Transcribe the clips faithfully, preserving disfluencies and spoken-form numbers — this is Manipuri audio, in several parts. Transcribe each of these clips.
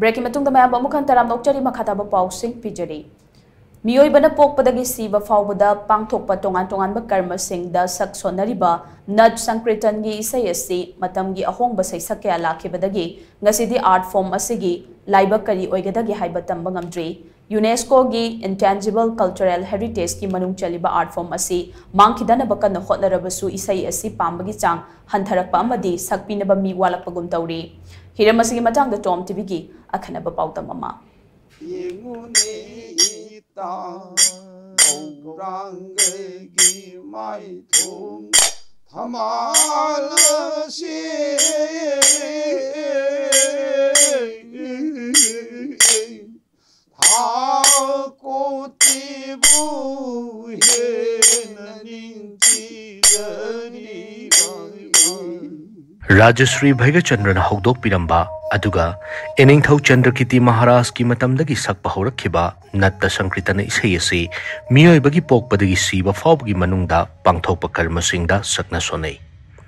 ꯕ꯭ꯔꯦꯛꯀꯤ ꯃꯇꯨꯡꯗ ꯃꯌꯥꯝꯕꯨ ꯑꯃꯨꯛ ꯍꯟꯅ ꯇꯔꯥꯝꯅ ꯑꯣꯛꯆꯔꯤ꯫ ꯃꯈꯥ ꯇꯥꯕ ꯄꯥꯎꯁꯤꯡ ꯄꯤꯖꯔꯤ꯫ ꯃꯤꯑꯣꯏꯕꯅ ꯄꯣꯛꯄꯗꯒꯤ ꯁꯤꯕ ꯐꯥꯎꯕꯗ ꯄꯥꯡꯊꯣꯛꯄ ꯇꯣꯉꯥꯟ ꯇꯣꯉꯥꯟꯕ ꯀꯔꯃꯁꯤꯡꯗ ꯁꯛ ꯁꯣꯟꯅꯔꯤꯕ ꯅꯠ ꯁꯪꯀ꯭ꯔꯤꯇꯟꯒꯤ ꯏꯁꯩ ꯑꯁꯤ ꯃꯇꯝꯒꯤ ꯑꯍꯣꯡꯕ ꯁꯩꯁꯛ ꯀꯌꯥ ꯂꯥꯛꯈꯤꯕꯗꯒꯤ ꯉꯁꯤꯗꯤ art form ꯑꯁꯤꯒꯤ ꯂꯥꯏꯕꯛ ꯀꯔꯤ ꯑꯣꯏꯒꯗꯒꯦ ꯍꯥꯏꯕ ꯇꯝꯕ ꯉꯝꯗ꯭ꯔꯤ꯫ UNESCOꯒꯤ Intangible Cultural Heritageꯀꯤ ꯃꯅꯨꯡ ꯆꯜꯂꯤꯕ art form ꯑꯁꯤ ꯃꯥꯡꯈꯤꯗꯅꯕ ꯀꯟꯅ ꯍꯣꯠꯅꯔꯕꯁꯨ ꯏꯁꯩ ꯑꯁꯤ ꯄꯥꯝꯕꯒꯤ ꯆꯥꯡ ꯍꯟꯊꯔꯛꯄ ꯑꯃꯗꯤ ꯁꯛꯄꯤꯅꯕ ꯃꯤ ꯋꯥꯠꯂꯛꯄꯒꯨꯝ ꯇꯧꯔꯤ꯫ ꯍꯤꯔꯝ ꯑꯁꯤꯒꯤ ꯃꯇꯥꯡꯗ Tom TVꯒꯤ ꯑꯈꯟꯅꯕ ꯄꯥꯎꯗꯝ ꯑꯃ꯫ ꯌꯦꯡꯉꯨꯅꯦ ꯏꯇꯥ, ꯒꯧꯔꯥꯡꯒꯒꯤ ꯃꯥꯏꯊꯣꯡ ꯊꯃꯥꯜ ꯑꯁꯤ ꯊꯥ ꯀꯣꯇꯤꯕꯨ ꯍꯦꯟꯅ ꯅꯤꯡꯊꯤꯖꯔꯤꯕ꯫ ꯔꯥꯖꯁ꯭ꯔꯤ ꯚꯩꯒꯆꯟꯗ꯭ꯔꯅ ꯍꯧꯗꯣꯛꯄꯤꯔꯝꯕ ꯑꯗꯨꯒ ꯏꯅꯤꯡꯊꯧ ꯆꯟꯗ꯭ꯔꯀꯤꯇꯤ ꯃꯍꯥꯔꯥꯖꯀꯤ ꯃꯇꯝꯗꯒꯤ ꯁꯛꯄ ꯍꯧꯔꯛꯈꯤꯕ ꯅꯠꯇ ꯁꯪꯀ꯭ꯔꯤꯇꯅ ꯏꯁꯩ ꯑꯁꯤ ꯃꯤꯑꯣꯏꯕꯒꯤ ꯄꯣꯛꯄꯗꯒꯤ ꯁꯤꯕ ꯐꯥꯎꯕꯒꯤ ꯃꯅꯨꯡꯗ ꯄꯥꯡꯊꯣꯛꯄ ꯀꯔꯃꯁꯤꯡꯗ ꯁꯛꯅ ꯁꯣꯟꯅꯩ꯫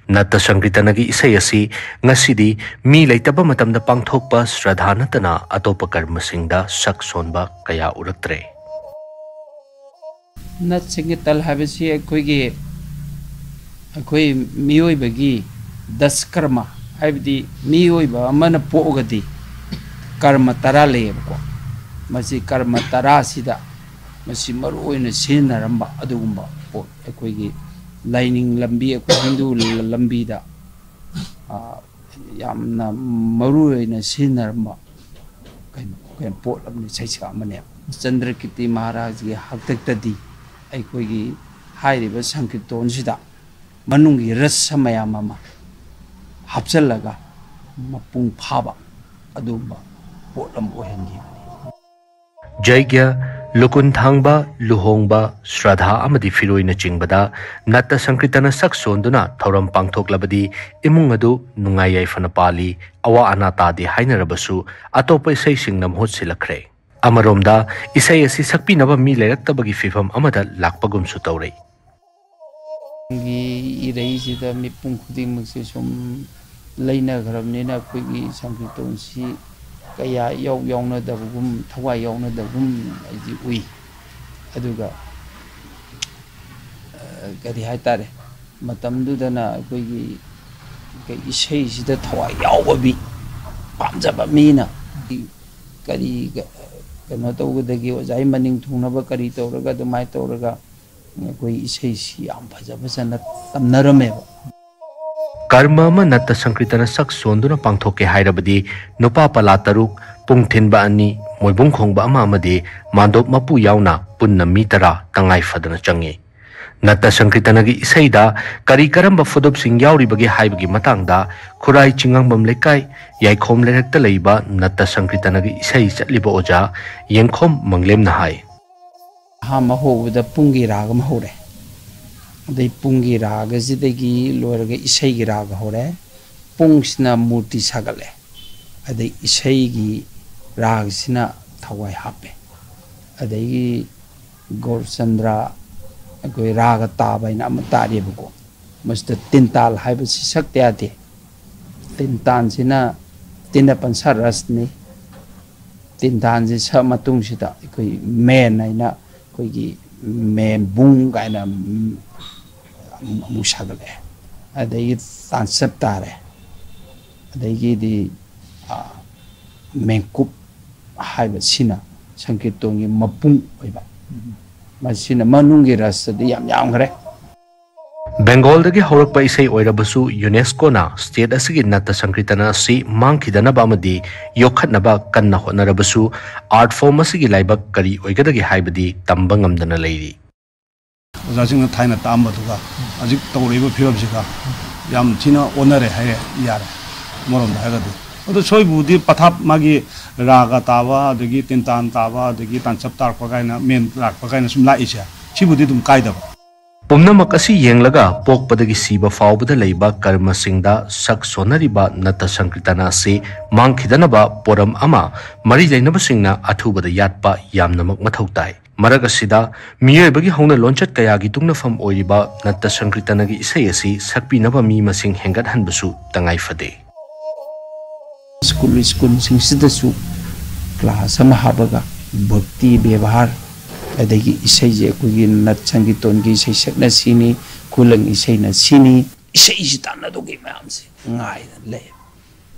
ꯅꯠꯇ ꯁꯪꯀ꯭ꯔꯤꯇꯅꯒꯤ ꯏꯁꯩ ꯑꯁꯤ ꯉꯁꯤꯗꯤ ꯃꯤ ꯂꯩꯇꯕ ꯃꯇꯝꯗ ꯄꯥꯡꯊꯣꯛꯄ ꯁ꯭ꯔꯗꯥ ꯅꯠꯇꯅ ꯑꯇꯣꯞꯄ ꯀꯔꯃꯁꯤꯡꯗ ꯁꯛ ꯁꯣꯟꯕ ꯀꯌꯥ ꯎꯔꯛꯇ꯭ꯔꯦ꯫ ꯅꯠ ꯁꯪꯀ꯭ꯔꯤꯇꯟ ꯍꯥꯏꯕꯁꯤ ꯑꯩꯈꯣꯏꯒꯤ, ꯑꯩꯈꯣꯏ ꯃꯤꯑꯣꯏꯕꯒꯤ ꯗꯁ ꯀꯔꯃ, ꯍꯥꯏꯕꯗꯤ ꯃꯤꯑꯣꯏꯕ ꯑꯃꯅ ꯄꯣꯛꯑꯒꯗꯤ ꯀꯔꯃ ꯇꯔꯥ ꯂꯩꯌꯦꯕꯀꯣ꯫ ꯃꯁꯤ ꯀꯔꯃ ꯇꯔꯥꯁꯤꯗ ꯃꯁꯤ ꯃꯔꯨ ꯑꯣꯏꯅ ꯁꯤꯖꯤꯟꯅꯔꯝꯕ ꯑꯗꯨꯒꯨꯝꯕ ꯄꯣꯠ, ꯑꯩꯈꯣꯏꯒꯤ ꯂꯥꯏꯅꯤꯡ ꯂꯝꯕꯤ, ꯑꯩꯈꯣꯏ ꯍꯤꯟꯗꯨ ꯂꯝꯕꯤꯗ, ꯑ, ꯌꯥꯝꯅ ꯃꯔꯨ ꯑꯣꯏꯅ ꯁꯤꯖꯤꯟꯅꯔꯝꯕ ꯀꯩꯅꯣ, ꯀꯩꯅꯣ, ꯄꯣꯠ ꯑꯃꯅꯤ, ꯁꯩꯁꯛ ꯑꯃꯅꯦꯕ꯫ ꯆꯟꯗ꯭ꯔꯀꯤꯇꯤ ꯃꯍꯥꯔꯥꯖꯒꯤ ꯍꯥꯛꯇꯛꯇꯗꯤ ꯑꯩꯈꯣꯏꯒꯤ ꯍꯥꯏꯔꯤꯕ ꯁꯪꯀ꯭ꯔꯤꯇꯣꯟꯁꯤꯗ ꯃꯅꯨꯡꯒꯤ ꯔꯁ ꯃꯌꯥꯝ ꯑꯃ ꯍꯥꯞꯆꯤꯜꯂꯒ ꯃꯄꯨꯡ ꯐꯥꯕ ꯑꯗꯨꯒꯨꯝꯕ ꯄꯣꯠ ꯑꯃ ꯑꯣꯏꯍꯟꯈꯤꯕꯅꯤ꯫ ꯖꯩꯒ꯭ꯌ, ꯂꯨꯀꯨꯟ ꯊꯥꯡꯕ, ꯂꯨꯍꯣꯡꯕ, ꯁ꯭ꯔꯥꯙꯥ ꯑꯃꯗꯤ ꯐꯤꯔꯣꯏꯅꯆꯤꯡꯕꯗ ꯅꯠꯇ ꯁꯪꯀ꯭ꯔꯤꯇꯅ ꯁꯛ ꯁꯣꯟꯗꯨꯅ ꯊꯧꯔꯝ ꯄꯥꯡꯊꯣꯛꯂꯕꯗꯤ ꯏꯃꯨꯡ ꯑꯗꯨ ꯅꯨꯡꯉꯥꯏ ꯌꯥꯏꯐꯅ ꯄꯥꯜꯂꯤ, ꯑꯋꯥ ꯑꯅꯥ ꯇꯥꯗꯦ ꯍꯥꯏꯅꯔꯕꯁꯨ ꯑꯇꯣꯞꯄ ꯏꯁꯩꯁꯤꯡꯅ ꯃꯍꯨꯠ ꯁꯤꯜꯂꯛꯈ꯭ꯔꯦ꯫ ꯑꯃꯔꯣꯝꯗ ꯏꯁꯩ ꯑꯁꯤ ꯁꯛꯄꯤꯅꯕ ꯃꯤ ꯂꯩꯔꯛꯇꯕꯒꯤ ꯐꯤꯚꯝ ꯑꯃꯗ ꯂꯥꯛꯄꯒꯨꯝꯁꯨ ꯇꯧꯔꯦ꯫ ꯒꯤ ꯏꯔꯩꯁꯤꯗ ꯃꯤꯄꯨꯝ ꯈꯨꯗꯤꯡꯃꯛꯁꯦ ꯁꯨꯝ ꯂꯩꯅꯈ꯭ꯔꯕꯅꯤꯅ ꯑꯩꯈꯣꯏꯒꯤ ꯁꯪꯀ꯭ꯔꯤꯇꯣꯟꯁꯤ ꯀꯌꯥ ꯏꯌꯥꯎ ꯌꯥꯎꯅꯗꯕꯒꯨꯝ, ꯊꯋꯥꯏ ꯌꯥꯎꯅꯗꯕꯒꯨꯝ ꯑꯩꯗꯤ ꯎꯏ꯫ ꯑꯗꯨꯒ, ꯑ, ꯀꯔꯤ ꯍꯥꯏꯇꯥꯔꯦ, ꯃꯇꯝꯗꯨꯗꯅ ꯑꯩꯈꯣꯏꯒꯤ ꯀꯩ, ꯏꯁꯩꯁꯤꯗ ꯊꯋꯥꯏ ꯌꯥꯎꯕ ꯃꯤ, ꯄꯥꯝꯖꯕ ꯃꯤꯅ ꯀꯔꯤ, ꯀꯩꯅꯣ ꯇꯧꯒꯗꯒꯦ, ꯑꯣꯖꯥꯒꯤ ꯃꯅꯤꯡ ꯊꯨꯡꯅꯕ ꯀꯔꯤ ꯇꯧꯔꯒ, ꯑꯗꯨꯃꯥꯏꯅ ꯇꯧꯔꯒ ꯑꯩꯈꯣꯏ ꯏꯁꯩꯁꯤ ꯌꯥꯝ ꯐꯖ ꯐꯖꯅ ꯇꯝꯅꯔꯝꯃꯦꯕ꯫ ꯀꯔꯃ ꯑꯃ ꯅꯠꯇ ꯁꯪꯀ꯭ꯔꯤꯇꯅ ꯁꯛ ꯁꯣꯟꯗꯨꯅ ꯄꯥꯡꯊꯣꯛꯀꯦ ꯍꯥꯏꯔꯕꯗꯤ, ꯅꯨꯄꯥ ꯄꯂꯥ ꯇꯔꯨꯛ, ꯄꯨꯡ ꯊꯤꯟꯕ ꯑꯅꯤ, ꯃꯣꯏꯕꯨꯡ ꯈꯣꯡꯕ ꯑꯃ ꯑꯃꯗꯤ ꯃꯥꯟꯗꯣꯞ ꯃꯄꯨ ꯌꯥꯎꯅ ꯄꯨꯟꯅ ꯃꯤ ꯇꯔꯥ ꯇꯉꯥꯏ ꯐꯗꯅ ꯆꯪꯏ꯫ ꯅꯠꯇ ꯁꯪꯀ꯭ꯔꯤꯇꯅꯒꯤ ꯏꯁꯩꯗ ꯀꯔꯤ ꯀꯔꯝꯕ ꯐꯨꯗꯨꯞꯁꯤꯡ ꯌꯥꯎꯔꯤꯕꯒꯦ ꯍꯥꯏꯕꯒꯤ ꯃꯇꯥꯡꯗ ꯈꯨꯔꯥꯏ ꯆꯤꯡꯉꯥꯡꯕꯝ ꯂꯩꯀꯥꯏ ꯌꯥꯏꯈꯣꯝ ꯂꯩꯔꯛꯇ ꯂꯩꯕ ꯅꯠꯇ ꯁꯪꯀ꯭ꯔꯤꯇꯅꯒꯤ ꯏꯁꯩ ꯆꯠꯂꯤꯕ ꯑꯣꯖꯥ ꯌꯦꯡꯈꯣꯝ ꯃꯪꯂꯦꯝꯅ ꯍꯥꯏ꯫ ꯑꯍꯥꯟꯕ ꯍꯧꯕꯗ ꯄꯨꯡꯒꯤ ꯔꯥꯒ ꯑꯃ ꯍꯧꯔꯦ꯫ ꯑꯗꯩ ꯄꯨꯡꯒꯤ ꯔꯥꯒꯁꯤꯗꯒꯤ ꯂꯣꯏꯔꯒ ꯏꯁꯩꯒꯤ ꯔꯥꯒ ꯍꯧꯔꯦ꯫ ꯄꯨꯡꯁꯤꯅ ꯃꯨꯔꯇꯤ ꯁꯥꯒꯠꯂꯦ꯫ ꯑꯗꯩ ꯏꯁꯩꯒꯤ ꯔꯥꯒꯁꯤꯅ ꯊꯋꯥꯏ ꯍꯥꯞꯄꯦ꯫ ꯑꯗꯒꯤ ꯒꯧꯔꯆꯟꯗ꯭ꯔ, ꯑꯩꯈꯣꯏ ꯔꯥꯒ ꯇꯥꯕ ꯍꯥꯏꯅ ꯑꯃ ꯇꯥꯔꯤꯕꯀꯣ, ꯃꯁꯤꯗ ꯇꯤꯟꯇꯥꯜ ꯍꯥꯏꯕꯁꯤ ꯁꯛꯇ ꯌꯥꯗꯦ꯫ ꯇꯤꯟꯇꯥꯟꯁꯤꯅ ꯇꯤꯟꯅ ꯄꯟꯁꯥ ꯔꯁꯅꯤ꯫ ꯇꯤꯟꯇꯥꯟꯁꯤ ꯁꯛꯑ ꯃꯇꯨꯡꯁꯤꯗ ꯑꯩꯈꯣꯏ ꯃꯦꯟ ꯍꯥꯏꯅ ꯑꯩꯈꯣꯏꯒꯤ ꯃꯦꯟ ꯕꯨꯡ ꯀꯥꯏꯅ ꯑꯃꯨꯛ ꯁꯥꯒꯠꯂꯛꯑꯦ꯫ ꯑꯗꯒꯤ ꯇꯥꯟꯆꯠ ꯇꯥꯔꯦ꯫ ꯑꯗꯒꯤꯗꯤ, ꯑ, ꯃꯦꯡꯀꯨꯞ ꯍꯥꯏꯕꯁꯤꯅ ꯁꯪꯀꯤꯔꯇꯣꯟꯒꯤ ꯃꯄꯨꯡ ꯑꯣꯏꯕ꯫ ꯃꯁꯤꯅ ꯃꯅꯨꯡꯒꯤ ꯔꯁꯇꯗꯤ ꯌꯥꯝ ꯌꯥꯝꯈ꯭ꯔꯦ꯫ ꯕꯦꯡꯒꯣꯜꯗꯒꯤ ꯍꯧꯔꯛꯄ ꯏꯁꯩ ꯑꯣꯏꯔꯕꯁꯨ, ꯌꯨꯅꯦꯁꯀꯣꯅ ꯁ꯭ꯇꯦꯠ ꯑꯁꯤꯒꯤ ꯅꯠꯇ ꯁꯪꯀ꯭ꯔꯤꯇꯅ ꯑꯁꯤ ꯃꯥꯡꯈꯤꯗꯅꯕ ꯑꯃꯗꯤ ꯌꯣꯛꯈꯠꯅꯕ ꯀꯟꯅ ꯍꯣꯠꯅꯔꯕꯁꯨ, ꯑꯥꯔꯠ ꯐꯣꯔꯝ ꯑꯁꯤꯒꯤ ꯂꯥꯏꯕꯛ ꯀꯔꯤ ꯑꯣꯏꯒꯗꯒꯦ ꯍꯥꯏꯕꯗꯤ ꯇꯝꯕ ꯉꯝꯗꯅ ꯂꯩꯔꯤ꯫ ꯑꯣꯖꯥꯁꯤꯡꯅ ꯊꯥꯏꯅ ꯇꯥꯛꯑꯝꯕꯗꯨꯒ ꯍꯧꯖꯤꯛ ꯇꯧꯔꯛꯏꯕ ꯐꯤꯕꯝꯁꯤꯒ ꯌꯥꯝ ꯊꯤꯅ ꯑꯣꯟꯅꯔꯦ ꯍꯥꯏꯔꯦ ꯌꯥꯔꯦ꯫ ꯑꯃꯔꯣꯝꯗ ꯍꯥꯏꯔꯒꯗꯤ ꯑꯗꯨ ꯁꯣꯏꯕꯨꯗꯤ ꯄꯊꯥꯞ ꯃꯥꯒꯤ ꯔꯥꯒ ꯇꯥꯕ, ꯑꯗꯒꯤ ꯇꯤꯟꯇꯥꯟ ꯇꯥꯕ, ꯑꯗꯒꯤ ꯇꯥꯟꯆꯞ ꯇꯥꯔꯛꯄ ꯀꯥꯏꯅ, ꯃꯦꯟ ꯂꯥꯛꯄ ꯀꯥꯏꯅ ꯁꯨꯝ ꯂꯥꯛꯏꯁꯦ, ꯁꯤꯕꯨꯗꯤ ꯑꯗꯨꯝ ꯀꯥꯏꯗꯕ꯫ ꯄꯨꯝꯅꯃꯛ ꯑꯁꯤ ꯌꯦꯡꯂꯒ ꯄꯣꯛꯄꯗꯒꯤ ꯁꯤꯕ ꯐꯥꯎꯕꯗ ꯂꯩꯕ ꯀꯔꯃꯁꯤꯡꯗ ꯁꯛ ꯁꯣꯟꯅꯔꯤꯕ ꯅꯠꯇ ꯁꯪꯀ꯭ꯔꯤꯇꯅ ꯑꯁꯤ ꯃꯥꯡꯈꯤꯗꯅꯕ ꯄꯣꯔꯝ ꯑꯃ ꯃꯔꯤ ꯂꯩꯅꯕꯁꯤꯡꯅ ꯑꯊꯨꯕꯗ ꯌꯥꯠꯄ ꯌꯥꯝꯅꯃꯛ ꯃꯊꯧ ꯇꯥꯏ꯫ ꯃꯔꯛ ꯑꯁꯤꯗ ꯃꯤꯑꯣꯏꯕꯒꯤ ꯍꯧꯅ ꯂꯣꯟꯆꯠ ꯀꯌꯥꯒꯤ ꯇꯨꯡꯅꯐꯝ ꯑꯣꯏꯔꯤꯕ ꯅꯠꯇ ꯁꯪꯀ꯭ꯔꯤꯇꯅꯒꯤ ꯏꯁꯩ ꯑꯁꯤ ꯁꯛꯄꯤꯅꯕ ꯃꯤ ꯃꯁꯤꯡ ꯍꯦꯟꯒꯠꯍꯟꯕꯁꯨ ꯇꯉꯥꯏ ꯐꯗꯦ꯫ ꯁ꯭ꯀꯨꯜ ꯁ꯭ꯀꯨꯜꯁꯤꯡꯁꯤꯗꯁꯨ ꯀ꯭ꯂꯥꯁ ꯑꯃ ꯍꯥꯞꯄꯒ ꯚꯛꯇꯤ ꯕꯦꯕꯥꯔ, ꯑꯗꯒꯤ ꯏꯁꯩꯁꯦ ꯑꯩꯈꯣꯏꯒꯤ ꯅꯠ ꯁꯪꯒꯤꯇꯣꯟꯒꯤ ꯏꯁꯩ ꯁꯛꯅ ꯁꯤꯅꯤ, ꯈꯨꯂꯪ ꯏꯁꯩꯅ ꯁꯤꯅꯤ, ꯏꯁꯩꯁꯤ ꯇꯥꯟꯅꯗꯧꯒꯤ ꯃꯌꯥꯝꯁꯦ ꯉꯥꯏꯗꯅ ꯂꯩ꯫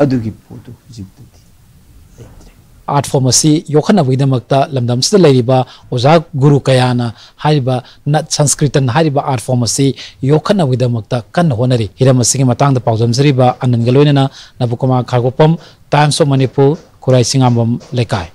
ꯑꯗꯨꯒꯤ ꯄꯣꯠꯇꯨ ꯍꯧꯖꯤꯛꯇꯗꯤ ꯂꯩꯇ꯭ꯔꯦ꯫ ꯑꯥꯔꯠ ꯐꯣꯝ ꯑꯁꯤ ꯌꯣꯛꯈꯠꯅꯕꯒꯤꯗꯃꯛꯇ ꯂꯝꯗꯝꯁꯤꯗ ꯂꯩꯔꯤꯕ ꯑꯣꯖꯥ ꯒꯨꯔꯨ ꯀꯌꯥꯅ ꯍꯥꯏꯔꯤꯕ ꯅꯠ ꯁꯪꯁꯀ꯭ꯔꯤꯇꯟ ꯍꯥꯏꯔꯤꯕ ꯑꯥꯔꯠ ꯐꯣꯝ ꯑꯁꯤ ꯌꯣꯛꯈꯠꯅꯕꯒꯤꯗꯃꯛꯇ ꯀꯟꯅ ꯍꯣꯠꯅꯔꯤ꯫ ꯍꯤꯔꯝ ꯑꯁꯤꯒꯤ ꯃꯇꯥꯡꯗ ꯄꯥꯎꯗꯝꯖꯔꯤꯕ ꯑꯅꯟꯒ ꯂꯣꯏꯅꯅ ꯅꯕꯀꯨꯃꯥꯔ ꯈꯥꯔꯒꯣꯄꯝ, Times of Manipur, ꯈꯨꯔꯥꯏ ꯁꯤꯡꯉꯥꯝꯕꯝ ꯂꯩꯀꯥꯏ꯫